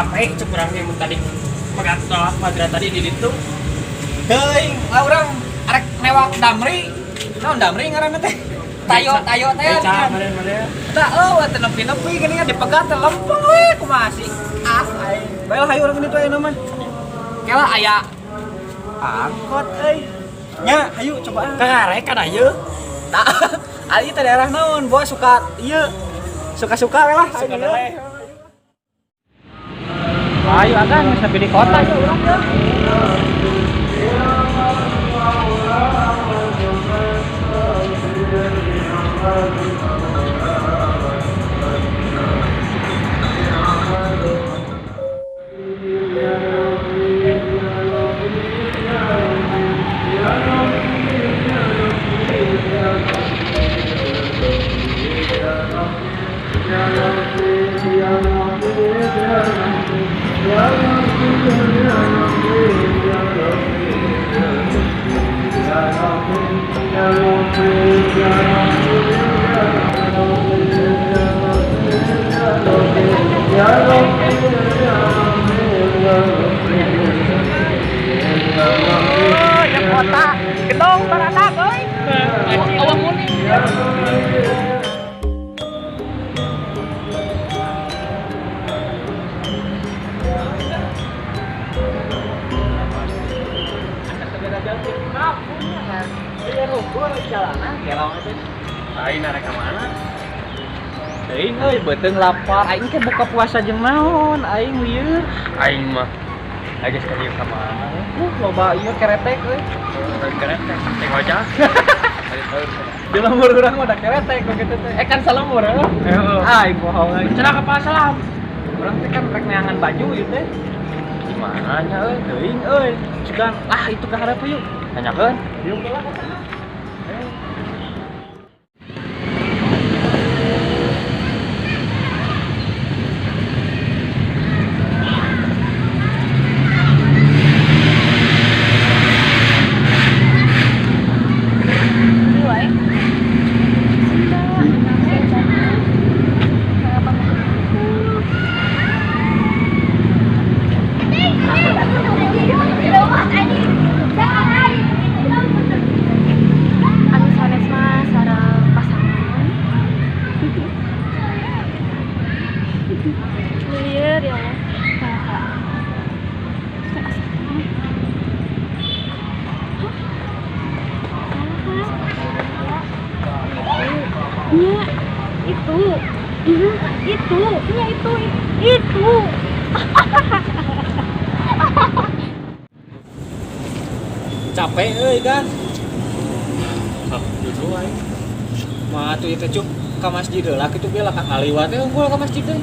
Capek cek urang ge mun tadi pegat tolak madra tadi di ditu. Teuing, lah urang arek newak Damri. Naon Damri ngaranna teh? Tayo tayo teh. Beca mana-mana. Tah eueuh teu nepi-nepi geuning dipegat teh lempeng we kumaha sih. Ah aing. Bae lah hayu urang ditu ayeuna mah. Kela aya angkot euy. Nya, hayu cobaan. Kakarek kan ayeuna. Tah, ari teh daerah naon? Boa suka ieu. Suka-suka we lah. Suka ayeuna. we. Ayo agan geus nepi di kota ya urang ya. Oh, yang kota gedong baradak euy. Awang muning. Aing arek ka mana? Teuing euy beuteung lapar. Aing ke buka puasa jeung naon? Aing lieur. Aing mah. Aing geus ka dieu ka mana? Loba ieu keretek euy. Keretek, teh ngojak. Di lembur urang mah da keretek kok kitu teh. Eh kan salembur heuh. Heeh. Aing bohong euy. Cenah ka pasar. Urang teh kan rek neangan baju ieu teh. Di mana nya euy? Teuing euy. Sugan ah itu ka hareup yuk. Tanyakeun. Yuk lah ka sana. Anu sanes mah sareng pasangan. Lieur ya Allah. Kakak. Terus asa naon? Hah? Salah kan? Nya, itu. Itu. Nya itu. Itu. Capek euy kan. Hah, dulu aing. Mah atuh ieu teh cuk ka masjid heula kitu ge lah ngaliwat teh unggul ka masjid teh.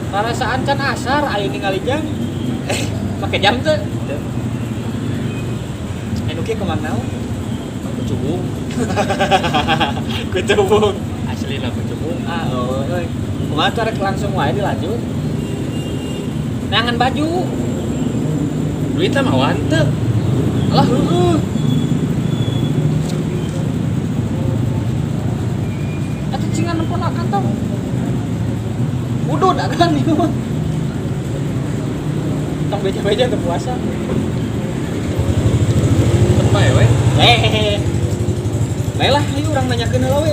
Parasaan can asar aya ningali jam. Eh, make jam teu? Anu kieu kumaha naon? Kucubung. Kucubung. Aslina kucubung. Ah, oh, euy. Kumaha tuh rek langsung wae dilanjut. Neangan baju. Duitna mah wanteu. Alah heueuh. Atuh cingan nempona kantong. Udud agan ieu mah. Tong beja-beja teu puasa. Tepa we. Eh. Bae lah, ayo urang nanyakeun heula we.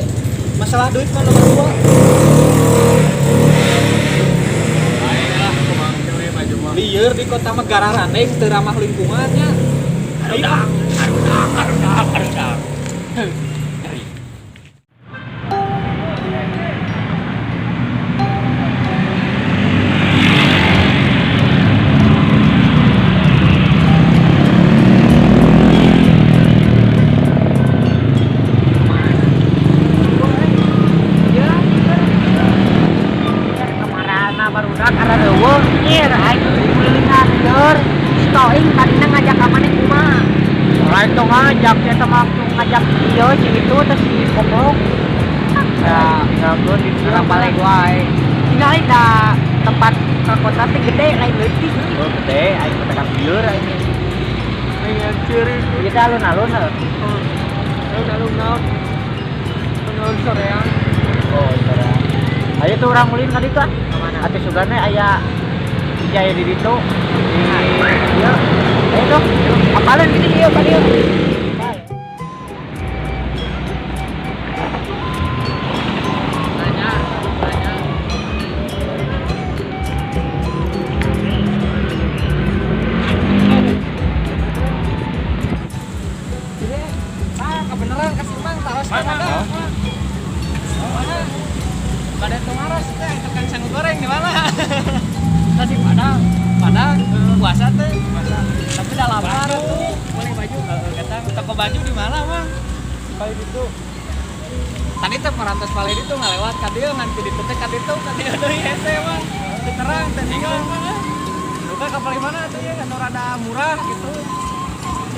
Masalah duit mah nomor 2. Aing lah kumaha we baju mah. Lieur di kota mah gararandeng teu ramah lingkungannya. Harudak, harudak, harudak, harudak. Dari. Kamarana barudak arareuweuh nyir aing kulilingan lieur. Stoing tadina ngajak ka maneh kumaha? Lain tong ngajak eta mah langsung ngajak ieu si itu teh si Koplok. Ya, Tinggalkeun di urang balik wae. Tinggal da tempat ka kota teh gede lain leutik. Oh, gede aing mah tekan lieur aing. Aing ceurik. Ieu teh alun-alun heuh. Alun-alun naon? Alun-alun soreang. Oh, soreang. Ayo tuh urang ulin ka ditu ah. Ka mana? Atuh sugana aya Bisi aya di ditu. Iya. Ayo dong. Apalan gini ieu ka dieu. Nanya, nanya. Ah, kebeneran kasih Mang taros ka mana? Mana? Badan tumaros teh tukang sangu goreng di mana? Nasi Padang. Padang puasa teh. Puasa. Tapi dah lapar tuh. Boleh baju. Heeh, kata toko baju di mana, Mang? Paling itu. Tadi teh parantos paling itu ngalewat ka dieu ngan ti ditu teh ka ditu ka dieu deui hese, Mang. Teu terang teh bingung, Mang. Duka ka paling mana tuh ya anu rada murah gitu.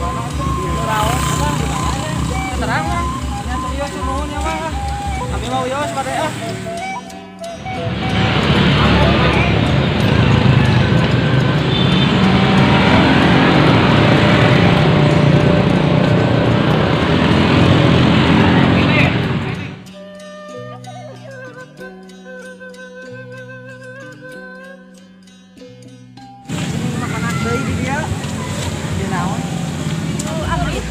Mana tuh raos apa di mana ya? Teu terang, Mang. Nya serius nuhun ya, Mang. Kami mau wios pada ah. Makanan deui di dia. Di naon? Ngabuburit.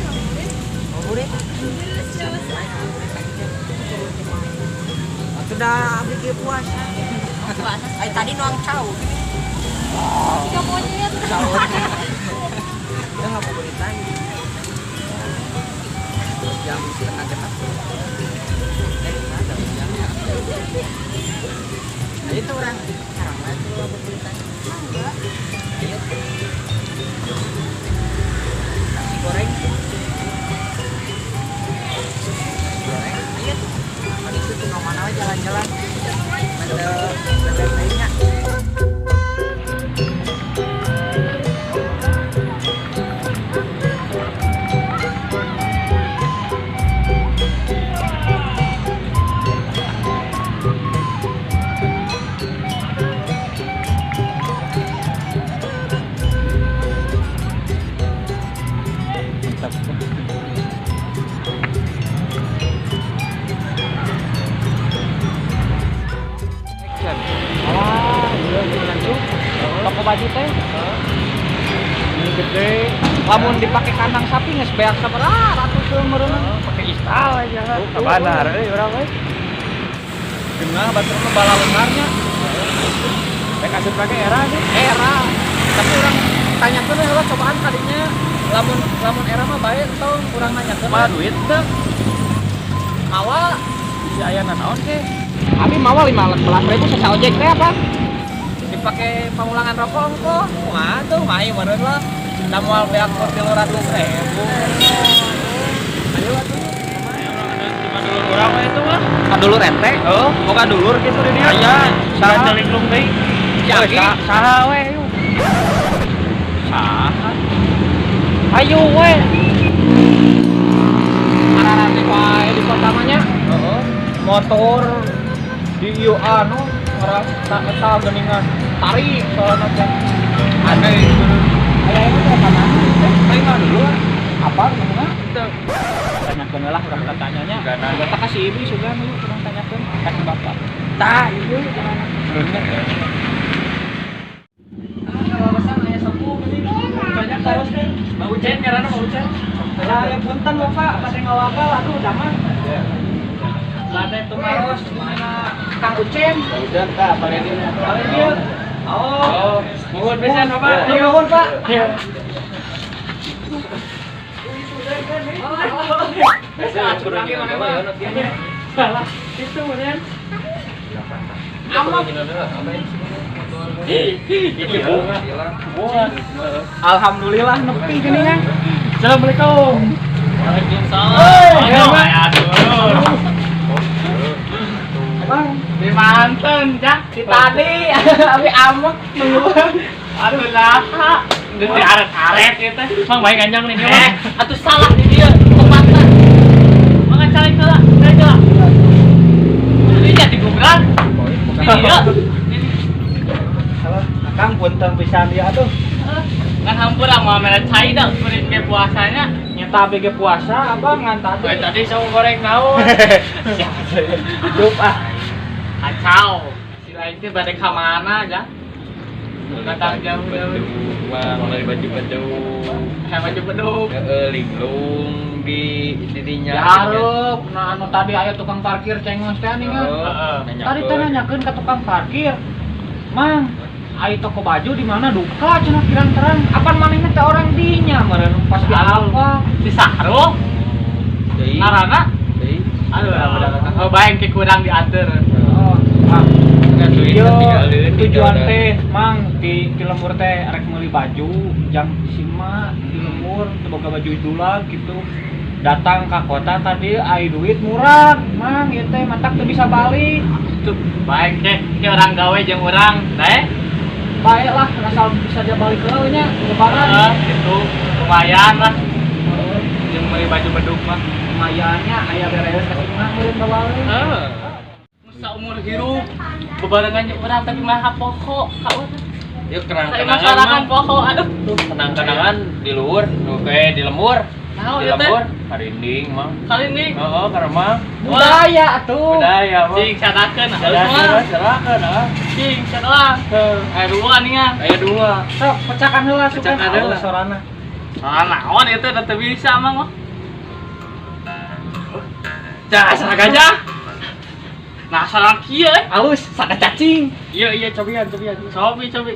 Sudah abdi kieu puasa. Puasa. Ai tadi nuang cau. Tiga monyet. Kita ngabuburitan. Jam 5:30. Ada jamnya. Nah, itu orang sekarang lah tuh ngabuburitan. Enggak. Ayo. Nasi goreng. Nasi goreng. Ayo. Tadi itu tuh mana we jalan-jalan. Ada lainnya. Action. Ah, iya gimana tuh? Toko baju teh. Ini gede. Lamun dipake kandang sapi geus beak sabaraha ratus teu meureun. Pakai istal aja kan. Benar euy urang euy. Genah batur mah balalengarnya. Rek asup lagi era sih. Era. Tapi urang tanyakeun we heula cobaan kadinya. Lamun lamun era mah bae entong urang nanyakeun. Mah duit teu. Mawa Bisa aya nanaon sih. Abi mawa 15.000 sesa ojek teh apa? Dipake pangulangan rokok engko. Kumaha tuh mai meureun lah. Da moal beak kur 300.000. Ayo atuh. Cuma dulur urang we itu mah. Ka dulur ente? Oh, Boga dulur gitu di dieu. aya. Saha? Saha caliklung deui. Jaki. Saha we yuk. Saha. Ayo we. Ararate wae di kota mah nya. Heeh. Motor di ieu anu ngaran tak eta geuningan tarik soalna teh. Aneh itu. Aya emang teh ka mana teh? Lain mah dulu ah. Apa ngomongna? Teu. Tanyakeun lah urang tatanyanya. Gana. Eta ka si ibu sugan ieu urang tanyakeun ka si bapak. Tah, ieu gimana? Ah, kawasan aya sepuh geuning. Banyak taros teh. Bang Ucen ngaranna Bang Ucen. Aya punten Bapak, bade ngawakal aduh damang. Bade tumaros mana Kang Ucen. Ucen tah paling dieu. Paling dieu. Oh. Oh, nuhun pisan Bapak. Nuhun, Pak. Salah. Itu kemudian. Alhamdulillah nepi geuningan. Assalamualaikum. Waalaikumsalam. Hei, Bang, Di manten, Jak. di tadi abi amek nungguan. Aduh lah. Geus diaret-aret ieu teh. Mang bae ganjang nih dia mah. Atuh salah di dia tempatna. Mang calik heula, calik heula. Ini jadi gubran. Iya. Kang punten pisan dia aduh. Kan hampura mau mere cai dah kuring ge puasanya. Nyata abi ge puasa abang ngan tadi. Bae tadi sama goreng naon. Hidup ah. Kacau. Si lain teh bade ka mana aja? Datang jauh-jauh. Mang meuli baju bedug. Kayak baju bedug. Heeh, linglung di dirinya. Dihareup, nah anu tadi aya tukang parkir cengos teh nih kan. Tadi teh nanyakeun ka tukang parkir. Mang, ai toko baju di mana duka cenah kirang terang. Apan manehna teh orang dinya meureun pas di apa? Si Sahro. Ngarana? Aduh, oh bae ke kurang diatur. Oh, ah. Iya, tujuan teh mang di lembur teh rek meuli baju jang si emak di lembur teu boga baju dulag gitu. Datang ka kota tadi ai duit murah mang ieu teh matak teu bisa balik. Tuh, baik teh ke orang gawe jeung urang teh. Bae lah asal bisa dia balik heula nya lebaran gitu. Lumayan lah. Jeung meuli baju bedug mah lumayannya aya bereus ka si emak meureun balik. Heeh. Saumur hirup bebarengan jeung urang tapi mah poho ka urang. Yuk kenang-kenangan poho aduh. Kenang-kenangan di luhur, kayak di lembur. Di lembur, karinding mah. Karinding. Heeh, karena budaya atuh. Budaya mah. Cing sadakeun halus mah. Sadakeun ah. Cing sadoang. Aya dua nih ah. Aya dua. Sok pecahkan heula suka heula sorana. Ah naon ieu teh teu bisa mang mah. Cah, gajah. Nah, salah kieu eh. Alus, sada cacing. Iya, iya, cobian, cobian. Cobi, cobi.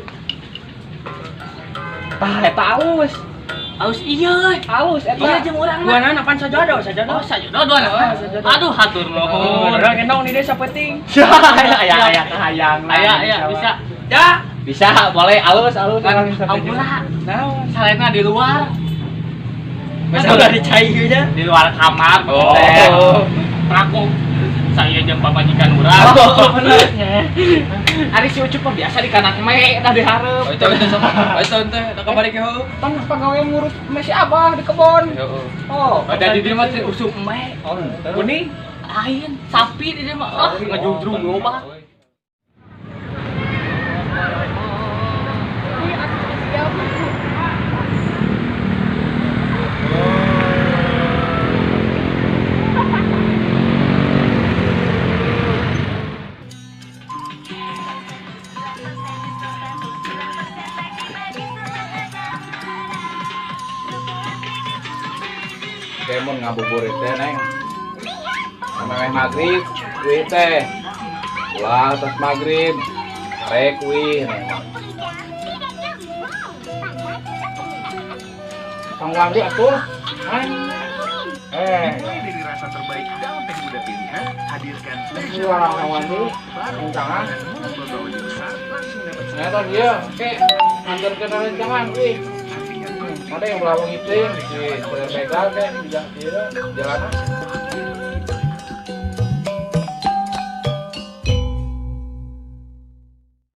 Tah, eta alus. Alus iya. Alus eta. Iya jeung urang. Duanana pan sajodo, sajodo. Oh, sajodo duanana. Oh, aduh, hatur nuhun. Urang endong di desa peuting. Aya aya kahayang. Aya aya bisa. Ya, bisa, boleh alus, alus. Ampura. Naon? Salena di luar. Masa udah dicai nya? Di luar kamar. Oh. Prakuk. Saya jeung pamajikan urang. Oh, benernya. Ari si Ucup mah biasa di kanan me da dihareup. Oh, itu sama. Oh, itu teh da kabari ke heuh. Pan pagawe ngurus me si Abah di kebon. Heeh. Oh, ada di dieu mah teh usum me. Oh, kuning. Lain sapi di dieu mah. Ah, ngajungjrung loba. Mun ngabuburit teh neng sampai maghrib kuih teh ulah tos maghrib rek kuih neng pangwandi atuh Dimulai dari rasa terbaik dalam teh muda pilihan, hadirkan spesial pangwandi rencangan ternyata dia oke antar ke rencangan kuih. Ada yang melawang itu di begal kayak tidak jalanan.